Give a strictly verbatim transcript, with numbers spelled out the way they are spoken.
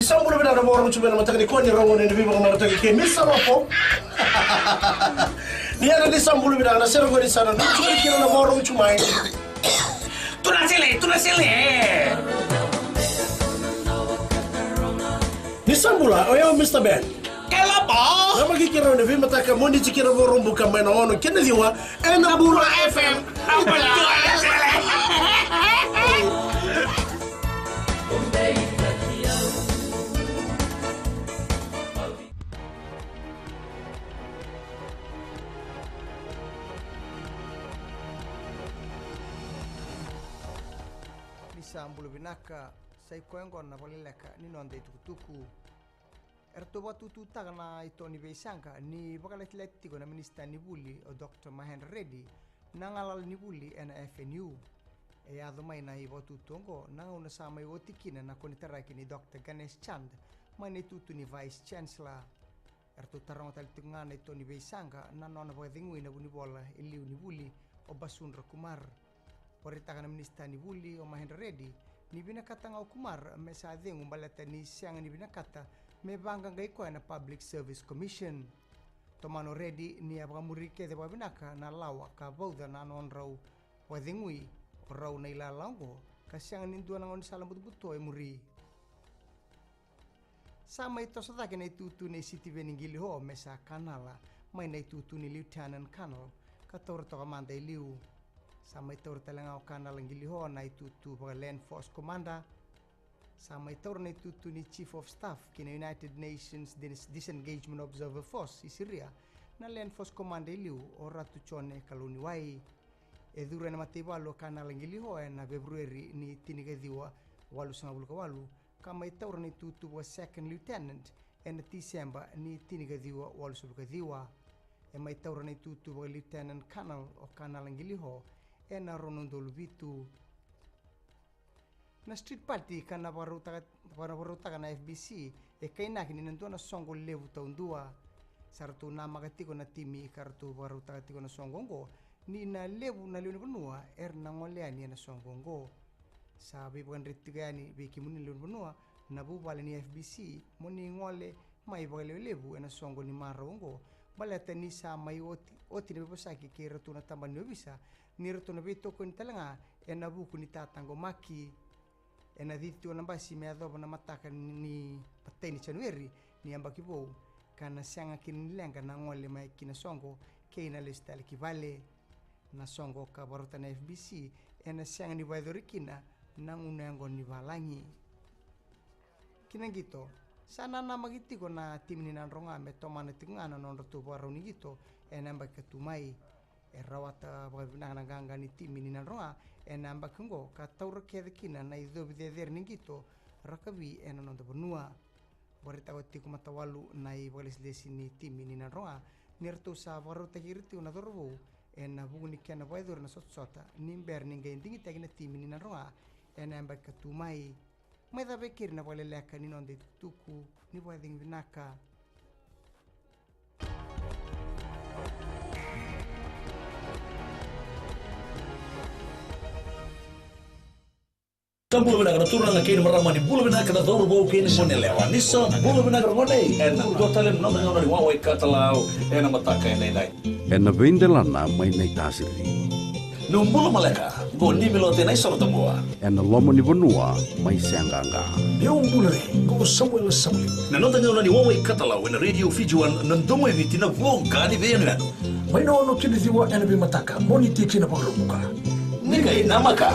Sa bula vinaka na vakarorogo tu mai na mataka nikua ni rogo ni veivakamarautaki kei Misa Lopo. Ni yana ni sa bula vinaka na sere qori sa na nucu kina na vakarorogo tu mai. Tuna sele, tuna sele. Ni sa bula, o yau Mista Ben. Ke Lopo. Na maki kei rau ni veimataka mo ni tiki na vakarorogo buka mai na ono kei na ciwa. Ena Bula F M. Ni sa bula vinaka, sa i koya oqo na vakaleleka ni noda itukutuku. Eratou vakatututaka na ito ni veisaqa ni vakalatilati tiko na minisita ni vuli o Doctor Mahendra Reddy na galala ni vuli ena F N U. E yaco mai na ivakatutu oqo na gauna sa mai oti kina na konitaraki ni Doctor Ganesh Chand mai na itutu ni Vice Chancellor. Eratou taroga tale tiko ga na ito ni veisaqa na nona vakacegui na vunivola e liu ni vuli o Basundra Kumar. Vakaraitaka na minisita ni vuli o Mahendra Reddy ni vinakata ga o Kumar me sa cegu baleta ni sega ni vinakata me vaqaqai koya na Public Service Commission. Tomana o Reddy ni a vakamuri kece vakavinaka na lawa ka vauca na nodrau vakacegui o rau na ilala oqo ka sega ni dua na gaunisala butobuto e muri. Sa mai toso cake na itutu nei Sitiveni Qiliho me sa kanala mai na itutu ni Lieutenant Colonel ka taura toka mada e liu. Sa mai taura tale ga o Colonel Qiliho na itutu vaka Land Force Commander. Sa mai taura na itutu ni Chief of Staff ki na United Nations Dis- Disengagement Observer Force i Siria na Land Force Commander e liu o Ratu Jone Kalauniwai. E curu ena mataivalu o Colonel Qiliho ena Feperueri ni tinikaciwa walusagavulu ka walu ka mai taura na itutu vaka Second Lieutenant ena Tiseba ni tinikaciwa walusagavulu ka ciwa. E mai taura na itutu vaka Lieutenant Colonel o Colonel Qiliho ena rua na udolu vitu. Na street party ka na vakarautaka, vakarautaka na F B C e kainaki ni na dua na soqo levu taudua. Sa ratou namaka tiko na timi ka ratou vakarautaka tiko na soqo oqo ni na levu na lewe ni vanua era na gole yani ena soqo oqo. Sa veivakadreti tiko yani vei kemuni na lewe ni vanua na vuvale ni F B C mo ni gole mai vakalevulevu ena soqo ni marau oqo baleta ni sa mai oti, oti na veivosaki kei ratou na tabana ni ovisa ni ratou na veitokoni tale ga ena vuku ni tataqomaki. Ena cici tiko na basi me yacova na mataka ni, ni matai ni Janueri ni yabaki vou ka na sega kina ni leqa na gole mai ki na soqo kei na lesu tale ki vale. Na soqo ka vakarauta na F B C ena sega ni vakayacori kina na gauna yaqona ni valagi. Ki na qito, sa nanamaki tiko na timi ni Nadroga me tomana tiko ga na nodratou vakarau ni qito ena yabaki ka tu mai. E rawata vakavinaka na qaqa ni timi ni Nadroga ena yabaki oqo ka taura kece kina na icovi cecere ni qito rakavi ena noda vanua. Vakaraitaka tiko matawalu na ivakalesilesi ni timi ni Nadroga ni ratou sa vakarautaki ira tiko na cauravou ena vuku ni kena vakayacori na sotasota ni bera ni qai digitaki na timi ni Nadroga ena yabaki ka tu mai. Mai cava e keri na vakaleleka ni noda itukutuku, ni vakacegu vinaka. Sa bula vinaka na turaga kei na marama, ni bula vinaka na cauravou kei na gone yalewa, ni sa bula vinaka na gone. Ena dua tale na noda gauna ni wawa i katalau ena mataka edaidai. Ena veidelana mai Naitasiri. Meu bula maleka, qo Nimilote Naisorotabua. Ena loma ni vanua mai Seaqaqa. Meu bula re, qo Samuela Samueli. Na noda gauna ni wawa i katalau ena Radio Fiji One, na domo i Viti, na voqa ni veiyanuyanu. Mai na ono ki na ciwa ena veimataka, mo ni tiki na vakarubuka. Ni qai namaka.